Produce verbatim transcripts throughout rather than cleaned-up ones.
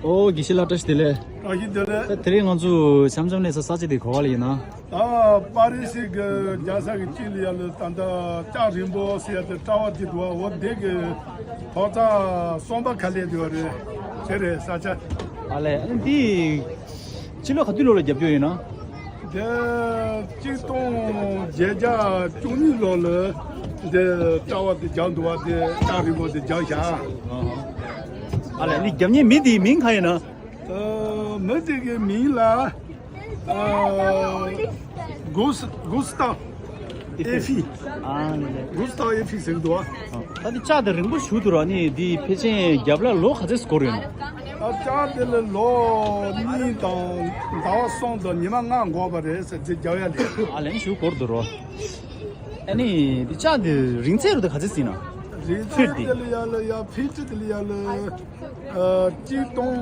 ཨོ་དགེ་བཤེས་ལགས་བཀྲ་ཤིས་བདེ་ལེགས། བཀྲ་ཤིས་བདེ་ལེགས། ད་དེ་རིང་ང་ཚོ་འཆམ་འཆམ་གནས་ས་ས་ཆ་དེ་ག་པར་ལ་ཡིན་ན། ད་པ་རི་སི་གི་རྒྱལ་ས་གི་དཀྱིལ་ལ་ཡ་ལ་ད་ལྟ་ལྕགས་རིང་པོ་ཟེར་ཡ་དེ་ཀྲ་བ་དེ་འདུག་བ། འོ་དེ་གི་ཐོག་རྩེག་གསུམ་པ་ཁ་ལས་དེ་བ་རེད། དེ་རེད་ས་ཆ། ཨ་ལས་འདི་ཕྱི་ལོ་ག་དུས་ལོ་ལ་རྒྱབ་སྐྱོར་ཡིན་ན། དེ་གཅིག་སྟོང་བརྒྱད་བརྒྱ་བཅུ་གཉིས་ལོ་ལ་དེ་ཀྲ་བ་དེ་རྒྱག་འདུག་བ། དེ་ལྕགས་རིང་པོ་དེ་རྒྱག་བཞག། ཨ་ལས་འདི་རྒྱབ་མཁན་མི་དེའི་མིང་ག་ཡིན་ན། ཨ། མི་དེ་གི་མིང་ལ་ཨ། གུས་གུས་ཏ་ཨེ་ཧྥི། ཨ་ནི་ལས། གུས་ཏ་ཨེ་ཧྥི་ཟེར་གི་འདུག་བ། ད་འདི་ལྕགས་དེ་རིང་པོ་ཞིག་འདུག་ར། ནི་འདི་ཕལ་ཆེར་རྒྱབ་ལ་ལོ་ག་ཚོད་འགོར་ཡོད་ན། ཨ། ལྕགས་དེ་ལ་ལོ་གཉིས་དང་ཟླ་བ་གསུམ་དང་ཉི་མ་ལྔ་འགོར་བ་རེད་ཟེར། དེ་རྒྱབ་ཡ་དེ། ཨ་ལས་ཞིག་འགོར་འདུག་རོ། ཨ་ནི་འདི་ལྕགས་དེ་རིང་ཚད་རུ་དེ་ག་ཚོད་ཟིན་ན། རིང་ཚད་དེ་ལ་ཡ་ལ་ཡ་ཕི་ཊི་དེ་ལ་ཡ་ལ། ཨ། གཅིག་སྟོང་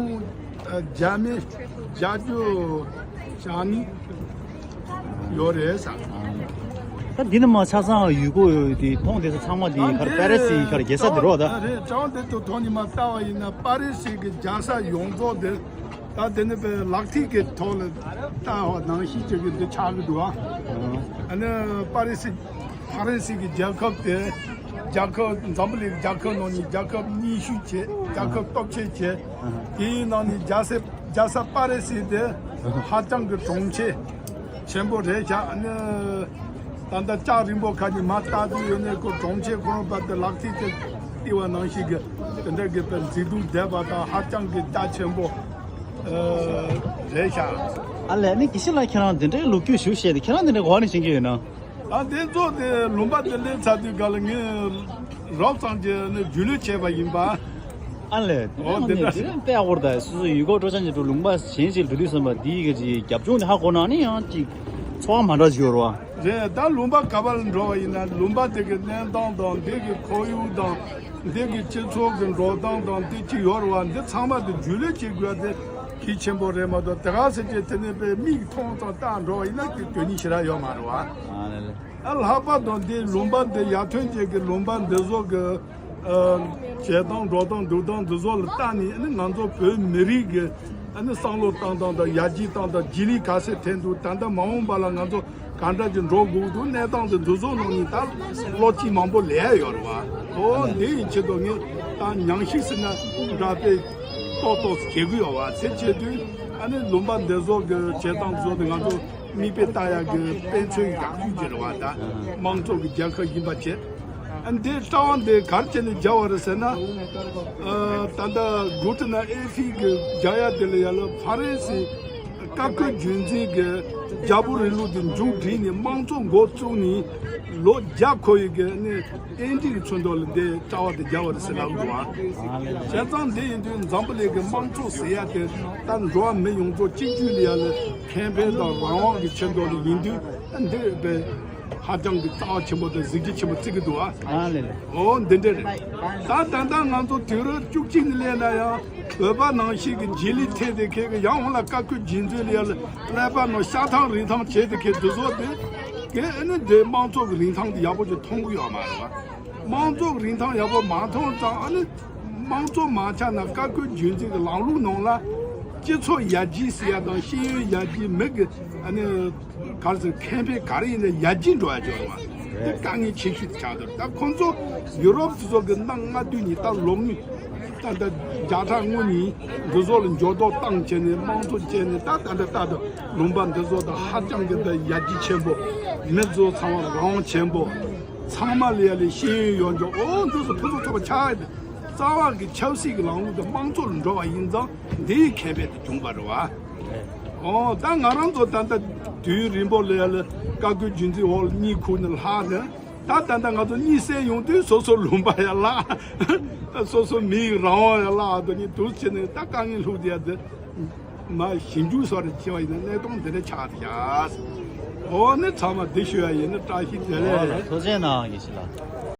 བརྒྱ་མེད་བརྒྱད་ཅུ་གྱ་གཉིས་ཡོད་རེད་ས། ད་འདི་ནི་མ་ཆ་ཚང་ཡུལ་སྐོར་དེ་མཐོང་བསྡད་ས་ཚང་མ་དེ་ཨ་གར་པེ་རི་སི་གར་རྒྱལ་ས་དེ་རོ་ད། ཨ་རེད། ཀྲ་བ་དེ་དུ་ཐོག་ནས་མ་ལྟ་བ་ཡིན་ན་པ་རི་སི་གི་རྒྱལ་ས་ཡོངས་རྫོགས་དེ་ད་དེ་ནི་པའི་ལག་མཐིལ་གི་ཐོག་ལ་ལྟ་བ་ནང་བཞིན་ཅིག་གི་འདི་ཆགས་ཀྱི་འདུག་ཨ། ཨ་ནི་པ་རི་སི། ཧྥ་རན་སི་གི་རྒྱལ་ཁབ་དེ་རྒྱལ་ཁབ་འཛམ་བུ་གླིང་རྒྱལ་ཁབ་ནང་ནས་རྒྱལ་ཁབ་རྙིང་ཤོས་བྱས། རྒྱལ་ཁབ་སྟོབས་ཆེ་བྱས། དེའི་ནང་ནས་རྒྱལ་ས་རྒྱལ་ས་པ་རི་སི་དེ་ཧ་ཅང་གི་གྲོང་ཁྱེར་ཆེན་པོ་རེད་ཤག། ཨ་ནི་ད་ལྟ་ལྕགས་རིང་པོ་ཁ་ནས་མར་ལྟ་དུས་ཡོད་ནས་ཁོ་གྲོང་ཁྱེར་ཁོ་རང་པ་དེ་ལག་མཐིལ་དེ་བཏིང་བ་ནང་བཞིན་གྱི་དེ་འདྲ་གི་པའི་མཛེས་སྡུག་ལྡན་པ་དང་ཧ་ཅང་གི་རྒྱ་ཆེན་པོ་རེད་ཤག། ཨ་ལས་ནི་དགེ་བཤེས་ལགས་ཁྱེད་རང་དེ་འདྲའི་ལོ་རྒྱུས་ཞིག་བཤད་དེ། ཁྱེད་རང་དེ་འདྲའི་གོ་བ་ནས་ཤེས་ཀྱི་ཡོད་ན། ཨ། དེ་ཚོ་དེ་ལུང་པ་དེ་སླེབས་ཚར་དུས་ག་ལ་ངས་རོབ་ཙམ་གྱི་ནི་རྒྱུས་ལོན་བྱས་པ་ཡིན་པ། ཨ་ལས། འོ་དེ་འདྲ་དེ་རིང་དཔེ་ཡག་པོ་རེད་ད། སོ་སོ་ཡུལ་སྐོར་སྤྲོ་འཆམ་གྱི་འགྲོ་ལུང་པ་གཞན་ཞིག་འགྲོ་དུས་ཙམ་པ་འདིའི་གི་ཅིག་རྒྱབ་ལྗོངས་དེ་ཧ་གོ་ན་ནི་ཡང་ཅིག་ཚོར་བ་མ་འདྲ་ཞིག་ཡོད་རེད་བ། རེད། ད་ལུང་པ་ག་པར་འགྲོ་བ་ཡིན་ན་ལུང་པ་དེ་གི་གནས་སྟངས་དང་དེ་གི་ཁོར་ཡུག་དང་། འདི་གི་སྤྱི་ཚོགས་ཀྱི་འགྲོ་སྟངས་དང་དེ་ཅི་ཡོད་རེད་བ། འདི་ཚང་མ་དེ་རྒྱུས་ལོན་བྱེད་དགོས་དེ་གལ་ཆེན་པོ་རེད་མ་གཏོགས། དེ་ག་ཟེར་གྱི་དེ་ནས་པའི་མིག་མཐོང་ཙམ་ལྟ་འགྲོ་བ་ཡིན་ན་དེ་དོན་སྙིང་ཞེ་དྲག་ཡོད་མ་རེད་བ། ཨ་ལས་ལས། ཨ། ལྷག་པར་དུ་འདི་ལུང་པ་འདི་ཡར་ཐོན་ཅན་གྱི་ལུང་པ་འདི་ཚོ་གི་ཨ། བྱེད་སྟངས་འགྲོ་སྟངས་འདུག་སྟངས་འདི་ཚོ་ལ་ལྟ་ནས་ནི་ང་ཚོ་བོད་མི་རིགས་ཀྱི་ཨ་ནི་བསམ་བློ་བཏང་སྟངས་དང་ཡར་རྒྱས་བཏང་སྟངས་རྗེས་ལུས་ག་ཚད་ཐོན་འདུག་ད་ལྟ་མ་འོངས་པ་ལ་ང་ཚོ་གང་འདྲ་ཅིག་འགྲོ་དགོས་འདུག་གནས་སྟངས་དེ་འདི་ཚོ་ནང་ནས་ད་བློ་སྐྱེད་མང་པོ་ལས་ཡོད་རེད་བ། ཨོ་འདི་ཡི་ཆེད་དུ་ངས་ད་ཉམས་ཞིབ་ཟེར་ན་འདྲ་དཔེ་ཏོག་ཏོག་བྱེད་དགོས་ཡོད་བ། དེ་བྱེད་དུས་ཨ་ནི་ལུང་པ་འདི་ཚོ་གི་བྱེད་སྟངས་བཟོ་དེ་ང་ཚོ་མིག་དཔེ་ལྟ་ཡག་གི་དཔེ་མཚོན་ཡག་ཤོས་ཅིག་རེད་བ། ད་དམངས་གཙོ་གི་རྒྱལ་ཁབ་ཡིན་པ་བྱས། ཨ། འདི་ཀྲ་བ་འདི་ག་རེ་བྱས་ནས་བརྒྱབ་པ་རེད་ཟེར་ན། ཨ། ད་ལྟ་གུ་ཏི་ན་ཨེ་ཧྥི་གི་རྒྱག་ཡ་དེ་ལ་ཡ་ལ་ཕ་རན་སི་བཀའ་བཀོད་རྒྱུད་འཛིན་གྱི་རྒྱལ་པོ་རིང་ལུགས་དེ་མཇུག་བསྒྲིལ་ནས་དམངས་གཙོ་འགོ་བཙུགས་ནས་ལོ་བརྒྱ་འཁོར་ཡི་གི་ནི་ཨེ་འདྲི་གི་ཚུན་ཐོག་ལ་འདི་ཀྲ་བ་དེ་རྒྱག་པ་རེད་ཟེར་ལབ་འདུག་ཨ། བྱས་ཙང་འདི་ཡིན་དུས་འཛམ་བུ་གླིང་གི་དམངས་གཙོ་ཟེར་ཡ་དེ་ད་འགྲོ་བ་མི་ཡོངས་རྫོགས་གཅིག་གྱུར་ལ་ཡ་ལ་ཁེ་ཕན་དང་རང་དབང་གི་ཆེད་དུ་ལ་ཡིན་དུས་འདི་བས། ཧ་ཅང་གི་རྩ་བ་ཆེན་པོ་དང་གཟི་བརྗིད་ཆེན་པོ་བརྩི་གི་འདུག་ཨ། ཨ་ལས་ལས། འོ་འདི་འདྲ་རེད། ད་ད་ལྟ་ང་ཚོ་དུས་རབས་བཅུ་གཅིག་ནས་སླེབས་ན་ཡང་བོད་པ་ནང་བཞིན་གྱི་རྗེས་ལུས་ཐེབས་ཏེ་ཁེལ་གི་ཡང་འོང་ལ་བཀའ་བཀོད་རྒྱུད་འཛིན་ལ་ཡ་ལ་ཀླད་པ་ནང་ཤ་ཐང་རིན་ཐང་བྱས་ཏེ་ཁེལ་དུས་ཚོད་དེ་གས་ཨ་ནི་འདི་དམངས་གཙོ་གི་རིན་ཐང་དེ་ཡག་པོ་ཅིག་མཐོང་གི་ཡོད་མ་རེད་བ། དམངས་གཙོ་གི་རིན་ཐང་ཡག་པོ་མ་མཐོང་ཙང་ཨ་ནི་དམངས་གཙོ་མ་ཆགས་ན་བཀའ་བཀོད་རྒྱུད་འཛིན་གྱི་ལམ་ལུགས་ནང་ལ་སྤྱི་ཚོགས་ཡར་རྒྱས་ཟེར་ཡ་དང་ཤེས་ཡོན་ཡར་རྒྱས་མི་གི་ཨ་ནི། ག་རེ་ཟེར་ཁེ་ཕན་ག་རེ་ཡིན་ན་ཡར་རྒྱས་འགྲོ་ཡ་ཅིག་ཡོད་རེད་བ། དེ་དཀའ་ངལ་ཆེ་ཤོས་དེ་ཆགས་འདུག་ད་ཁོང་ཚོ་ཡུ་རོབ་དེ་ཚོ་གི་གནའ་སྔ་དུས་ནས་ད་ལོ་ངོ་ད་ལྟ་བརྒྱ་ཕྲག་སྔོན་ནས་འདི་ཚོ་ལ་འགྱུར་ལྡོག་བཏང་བྱས་ནས་དམངས་གཙོ་བྱས་ནས་ད་ད་ལྟ་ད་ལྟ་ལུང་པ་འདི་ཚོ་ད་ཧ་ཅང་གི་ད་ཡར་རྒྱས་ཆེན་པོ། མི་ཚོ་ཚང་མ་རང་དབང་ཆེན་པོ། ཚང་མ་ལ་ཡ་ལ་ཤེས་ཡོན་ཡོད་འཇོག་འོ་འདི་ཚོ་ཕུན་སུམ་ཚོགས་པ་ཆགས་ཡ་དེ་རྩ་བ་གི་ཆབ་སྲིད་ཀྱི་ལམ་ལུགས་དེ་དམངས་གཙོ་ལ་འགྲོ་བ་ཡིན་ཙང་འདི་ཡི་ཁེ་ཕན་དེ་བྱུང་བ་རེད་བ། ཨོ་ད་ང་རང་ཚོ་ད་ལྟ་དུས་རིང་པོ་ལ་ཡ་ལ་བཀའ་བཀོད་རྒྱུད་འཛིན་འོག་ལ་གཉིད་ཁུག་ནས་ལྷག་ནས་ད་ད་ལྟ་ང་ཚོ་གཉིད་སད་ཡོང་དུས་སོ་སོ་ལུང་པ་ཡ་བརླག་སོ་སོ་མི་ཡི་རང་དབང་ཡ་བརླག་ཨ་དོ་གཉིད་དུ་བྱས་ནས་ད་དཀའ་ངལ་ལྷུག་བསྡད་ཡ་དེ་མ་ཞིབ་འཇུག་སོགས་རེ་བྱས་པ་ཡིན་ན་གནས་སྟངས་འདི་འདྲ་ཆགས་བསྡད་ཡ། ཨོ་ནི་ཚང་མ་འདི་ཞུ་ཡ་ཡིན་ན་བཀྲ་ཤིས་བདེ་ལེགས། ཨོ་ལ་ཐུགས་རྗེ་གནང་། དགེ་བཤེས་ལགས།